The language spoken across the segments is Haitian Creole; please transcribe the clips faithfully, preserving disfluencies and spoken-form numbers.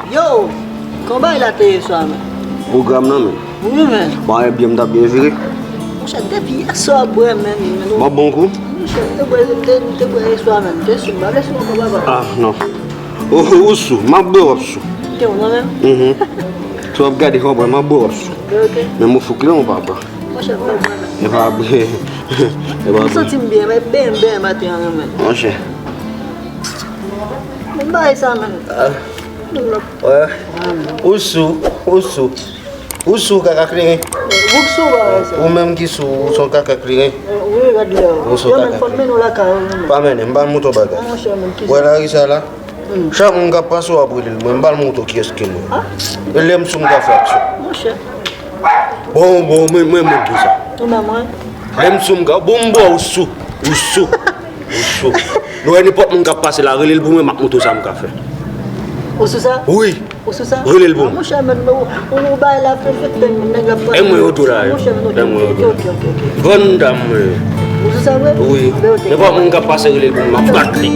Yo, kòman bagay la te ye swa, men? Pwogram nan, men. Wi, men. Bagay byen, m t ap byen vire. Monchè, depi yè swa w ap bwè, men, men. M ap bon kou? Monchè, m te bwè, m te, m te bwè yè swa, men. M te sou, m pa vle sou ankò, papa. Ah, non. Ou, ou sou, m ap bwè, w ap sou. Te ou nan men? Mhm. Si w ap gade, w ap wè, m ap bwè, w ap sou. Ok. Men mwen fou klè, w papa. Monchè, m pa bwè, men. E pa bwè. E pa bwè. M santi m byen, men byen, byen maten an, men. Monchè. Men bagay sa, men. Ah. Wè. Ou sou, ou sou. Ou sou kaka kleren. Ou k sou bagay sa. Ou menm ki sou, ou son kaka kleren. Wi, gad lè. Ou son kaka kleren. Yo, men fò m mennen w lakay ou, men. Pa mennen, m pral montre w bagay. Monchè, men ki. Wè lari sa la? Hmm. Chak moun k ap pase w ap rele l, mwen m pral montre w kiyès ke mwen. Ah? E lè m sou m ka fè aksyon. Monchè. Bon, bon, mwen, mwen, mwen, pou sa. Ou nan mwen? Lè m sou m ka, bon, m bò, ou sou, ou sou, ou sou. Nou wè nenpòt moun k ap pase la, rele l pou mwen, m ap montre w sa m ka fè. Ou sou sa? Wi. Ou sou sa? Rele l pou mwen. Monchè, men ou, ou, ou bay la fè fè tèm, nèg la fè. E mwen yo tou la, yo. Monchè, men ok, ok, ok, ok. Vann dam, mwen. Ou sou sa, vre? Wi. Ben, ok. Nenpòt moun k ap pase, rele l pou mwen, m ap bat li.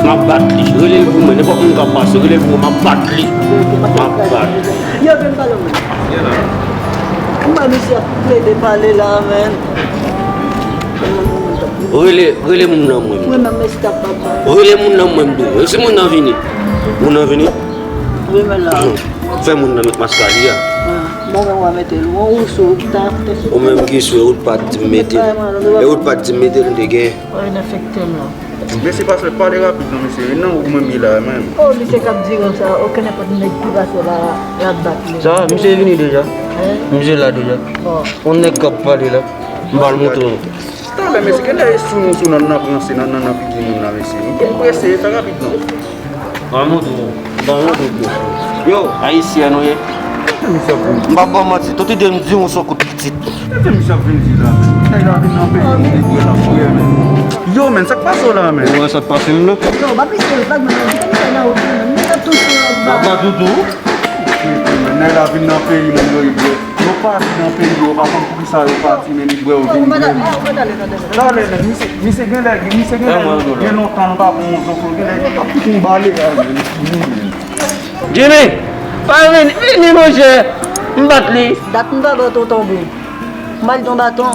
M ap bat li. Rele l pou mwen. Nenpòt moun k ap pase, rele l pou mwen. M ap bat li. M ap bat li. Yo, vin pale mwen. Kouman misye ap plede pale la, men? Rele, rele moun nan mwen. Mwen menm, mesye ap bat mwen. Rele moun nan mwen, m di w. Si moun nan vini. Moun nan vini. Wi, men la. Fè moun nan met mask a li a. Ah, bon, men w a mete l. Ou sou, ou ta, te sou. Ou menm ki sou, ou t pa t di m mete l. E ou t pa t di m mete l, m te gen. Wi, nan fèk tèm nan. Mesye, pastè, pale rapid non, mesye. E nan ou menm li la, menm. Oh, misye k ap di konsa, okenn nenpòt nèg ki pase la, y ap bat li. Sa, misye vini deja. Hein? Misye la deja. Bon. On nèg k ap pale la. M pral montre w. Talè, mesye, genlè e sou nou, sou nan, nan ranse, nan, nan, nan figi moun la, mesye. Nou prese, fè rapid non. Pral montre w. Pral montre w. Yo, ayisyen nou ye. Misye ap vin. M p ap ba w manti, tout ide m di w se yon kout pitit. Sa misye ap vin di la, men? Nèg la vin nan peyi nou, nèg la frè, men. Yo, men, sa k pase w la, men? Ou wè sa k pase m nan? Yo, pa pise l vag, men, kite misye nan wout li, men. Misye ap touche yon vag. Papa Doudou. Men nèg la vin nan peyi nou, yo, yo. Yo pati nan peyi, yo pa konn poukisa yo pati, men li bwè, yo vin bwè. Talè, men, misye, misye genlè, misye genlè, gen lontan nou pa pran yon zoflo, genlè, ap fout yon bale la, men. Jimmy, pa vini, vini, monchè. M bat li. Dat m pa ba w tonton bri. M ba l yon baton.